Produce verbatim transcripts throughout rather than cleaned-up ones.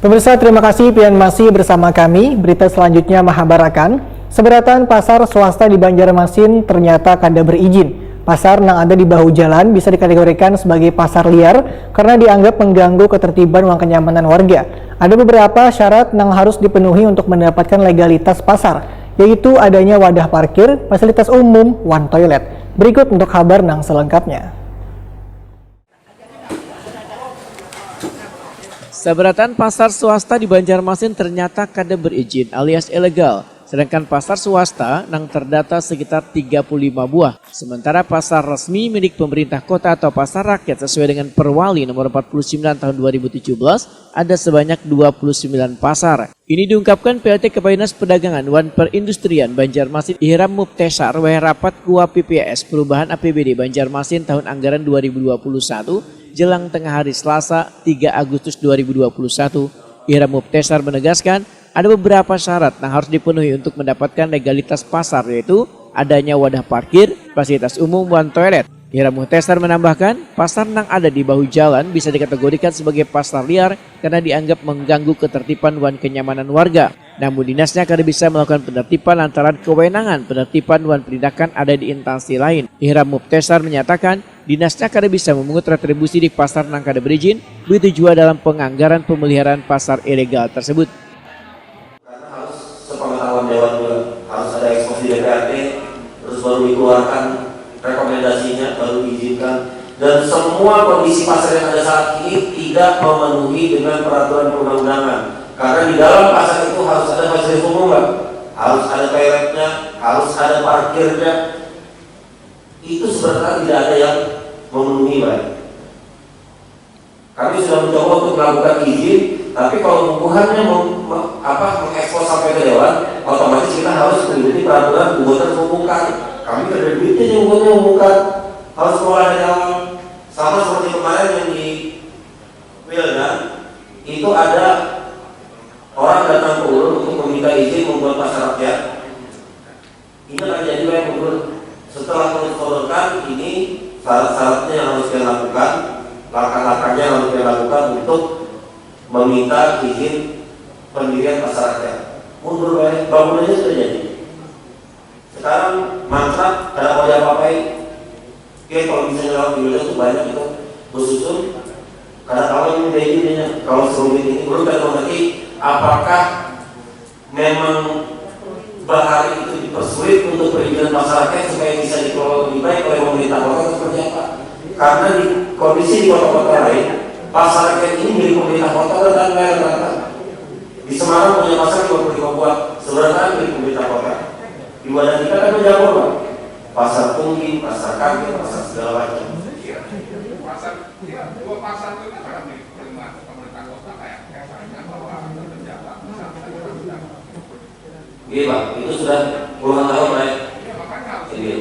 Pemirsa, terima kasih pian masih bersama kami. Berita selanjutnya mahabarakan, seberatan pasar swasta di Banjarmasin ternyata kada berijin. Pasar nang ada di bahu jalan bisa dikategorikan sebagai pasar liar karena dianggap mengganggu ketertiban dan kenyamanan warga. Ada beberapa syarat nang harus dipenuhi untuk mendapatkan legalitas pasar, yaitu adanya wadah parkir, fasilitas umum, wan toilet. Berikut untuk kabar nang selengkapnya. Saberatan pasar swasta di Banjarmasin ternyata kada berijin alias ilegal, sedangkan pasar swasta nang terdata sekitar tiga puluh lima buah, sementara pasar resmi milik pemerintah kota atau pasar rakyat sesuai dengan Perwali nomor empat puluh sembilan tahun dua ribu tujuh belas ada sebanyak dua puluh sembilan pasar. Ini diungkapkan P L T Kepala Dinas Perdagangan wan Perindustrian Banjarmasin Ihram Mubtesar wayah rapat Kua P P S perubahan A P B D Banjarmasin tahun anggaran dua ribu dua puluh satu jelang tengah hari Selasa, tiga Agustus dua ribu dua puluh satu. Ihram Mubtesar menegaskan, ada beberapa syarat yang harus dipenuhi untuk mendapatkan legalitas pasar, yaitu adanya wadah parkir, fasilitas umum, wan toilet. Ihram Mubtesar menambahkan, pasar yang ada di bahu jalan bisa dikategorikan sebagai pasar liar karena dianggap mengganggu ketertiban wan kenyamanan warga. Namun dinasnya kada bisa melakukan penertiban lantaran kewenangan penertiban wan penindakan ada di instansi lain. Ihram Mubtesar menyatakan, dinasnya kada bisa memungut retribusi di pasar nang kada berizin, begitu jua dalam penganggaran pemeliharaan pasar ilegal tersebut. Karena harus sepengetahuan Dewan juga, harus ada eksposisi D P R D, terus baru dikeluarkan rekomendasinya, baru diizinkan. Dan semua kondisi pasar yang ada saat ini tidak memenuhi dengan peraturan perundang-undangan. Karena di dalam pasar itu harus ada fasilitas umum, Pak. Harus ada toiletnya, harus ada parkirnya. Itu sebenarnya tidak ada yang memenuhi, Pak. Kami sudah mencoba untuk melakukan izin, tapi kalau bubuhannya mem, me, apa, mengekspos sampai ke dewan, otomatis kita harus mengikuti peraturan bubuhan harus membongkar. Kami tidak ada duitnya yang bubuhannya membongkar, harus mulai dari awal. Sama seperti kemarin yang di Wildan, itu ada orang datang ke ulun untuk meminta izin membuat pasar rakyat. Ini akan jadi baik mundur. Setelah menyetorkan ini syarat-syaratnya yang harus dia lakukan, langkah-langkahnya yang harus dia lakukan untuk meminta izin pendirian masyarakat. Mundur baik, bangunannya sudah jadi. Sekarang mangkrak, kada mau diapa-apai. Oke, kalau misalnya lewat di Wildan itu banyak itu besusun, kada tahu ini dia ini, kalau serumit ini belum tentu nanti apakah memang bahari itu dipersulit untuk perizinan pasar rakyat supaya bisa dikelola lebih baik oleh pemerintah kota atau seperti apa? Karena di kondisi di kota-kota lain, pasar rakyat ini milik pemerintah kota dan lain-lain rata-rata. Di Semarang punya pasar dua puluh lima buah, sebenarnya milik pemerintah kota. Di wadah kita kan mencampur, Pak. Pasar Tunggi, pasar Kaget, pasar segala macam. Iya, dua pasar itu kan ada milik pemerintah kota kayak Iya, Pak, itu sudah puluhan tahun, Pak. Iya.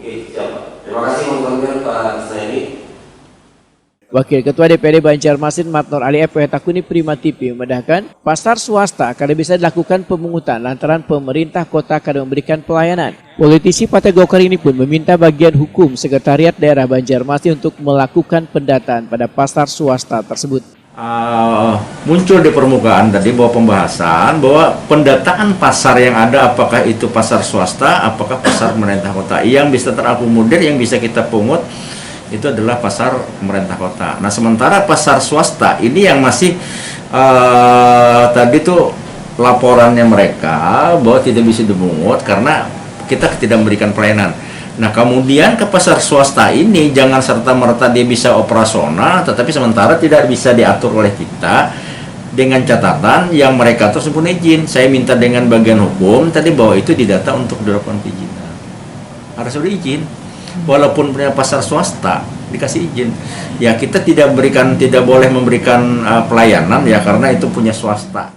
Iya, siap, Pak. Terima kasih, Bang Sanggar, Pak Isnaini. Wakil Ketua D P R D Banjarmasin Matnor Ali F W H takuni Prima T V memedahkan, pasar swasta kada bisa dilakukan pemungutan lantaran pemerintah kota kada memberikan pelayanan. Politisi Partai Golkar ini pun meminta bagian hukum Sekretariat Daerah Banjarmasin untuk melakukan pendataan pada pasar swasta tersebut. Uh, muncul di permukaan tadi bahwa pembahasan bahwa pendataan pasar yang ada, apakah itu pasar swasta, apakah pasar pemerintah kota, yang bisa terakomodir, yang bisa kita pungut itu adalah pasar pemerintah kota. Nah, sementara pasar swasta ini yang masih uh, tadi tuh laporannya mereka bahwa tidak bisa dipungut karena kita tidak memberikan pelayanan. Nah, kemudian ke pasar swasta ini jangan serta-merta dia bisa operasional, tetapi sementara tidak bisa diatur oleh kita dengan catatan yang mereka tersebut izin. Saya minta dengan bagian hukum tadi bahwa itu didata untuk dilakukan perizinan. Harus berizin. Walaupun punya pasar swasta dikasih izin. Ya, kita tidak berikan, tidak boleh memberikan uh, pelayanan ya karena itu punya swasta.